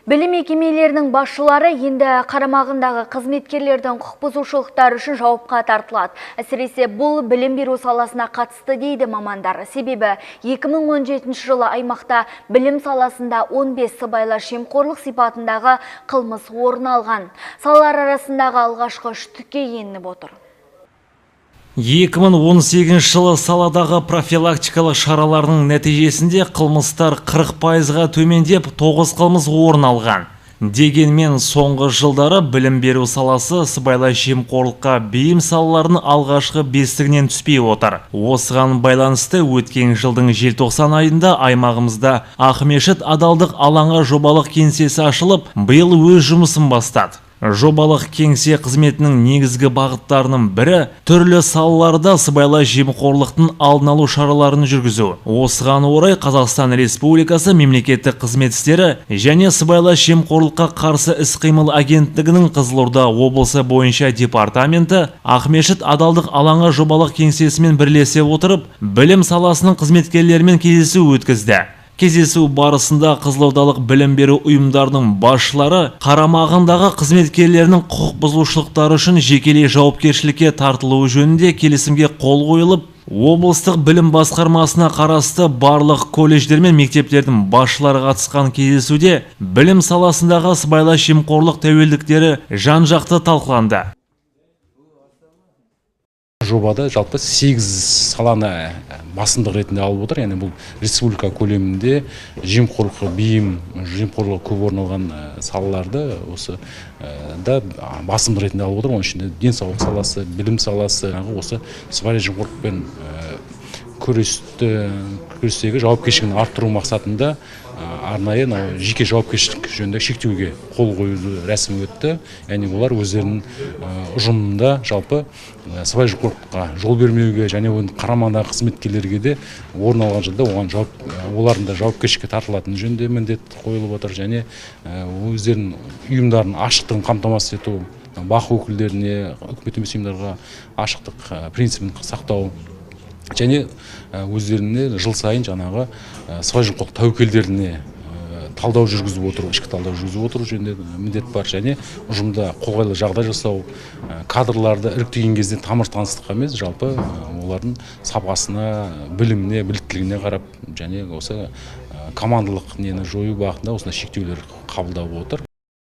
Білім мекемелерінің басшылары енді қарамағындағы қызметкерлердің құқық бұзушылықтары үшін жауапқа тартылады. Әсіресе бұл білім беру саласына қатысты дейді мамандар. Себебі 2017 жылы аймақта білім саласында 15 сыбайлас жемқорлық сипатындағы қылмыс орын алған. Салалар арасындағы алғашқы үштікке еніп отыр. 2018 жылы саладағы профилактикалық шаралардың нәтижесінде қылмыстар 40%-ға төмендеп, 9 қылмыс орын алған. Дегенмен соңғы жылдары білім беру саласы сыбайлас жемқорлыққа бейім салалардың алғашқы бестігінен түспей отыр. Осыған байланысты өткен жылдың желтоқсан айында аймағымызда Ақмешіт адалдық алаңы жобалық кеңсесі ашылып, биыл өз жұмысын бастады. Жобалық кеңсе қызметінің негізгі бағыттарының бірі түрлі салаларда сыбайлас жемқорлықтың алдын алу шараларын жүргізу. Осыған орай Қазақстан Республикасы мемлекеттік қызмет істері және сыбайлас жемқорлыққа қарсы іс-қимыл агенттігінің Қызылорда облысы бойынша департаменті Ақмешіт адалдық алаңы жобалық кеңсесімен бірлесе отырып, білім саласының қызметкерлерімен кездесу өткізді. Кездесу барысында Қызылордалық білім беру ұйымдарының басшылары қарамағындағы қызметкерлерінің құқық бұзушылықтары үшін жекелей жауапкершілікке тартылуы жөнінде келісімге қол қойылып, облыстық білім басқармасына қарасты барлық колледждер мен мектептердің басшылары қатысқан кездесуде білім саласындағы сыбайлас жемқорлық тәуелдіктері жан-жақты талқыланды. Жобада жалпы 8 саланы басымдық ретінде алып отыр. Яғни бұл республика көлемінде жемқорлыққа бейім, жемқорлық көп орын алған салаларды осы да басымдық ретінде алып отыр. Оның ішінде денсаулық саласы, білім саласы, осы сыбайлас жемқорлықпен күрестегі жауапкершілігін арттыру мақсатында арнайы жеке жауапкершілік жөнінде шектеуге қол қою рәсімі өтті. Яғни олар өздерінің ұжымында жалпы сыбайлас жемқорлыққа жол бермеуге және оның қарамағындағы қызметкерлерге де орын алған жағдайда оған олардың да жауапкершілікке тартылатыны жөнінде міндет қойылып отыр. Және өздерінің ұйымдарының ашықтығын қамтамасыз ету, бақ өкілдеріне, үкімет емес ұйымдарға ашықтық принципін сақтау және өздеріне жыл сайын жаңағы сыбайлас жемқорлық тәуекелдеріне талдау жүргізіп отыру, ішкі талдау жүргізіп отыру жөнінде міндет бар. Және ұжымда қолайлы жағдай жасау, кадрларды іріктеген кезде тамыр таныстыққа емес, жалпы олардың сапасына, біліміне, біліктілігіне қарап және осы командалық нені жою бағытында осындай шектеулер қабылдап отыр.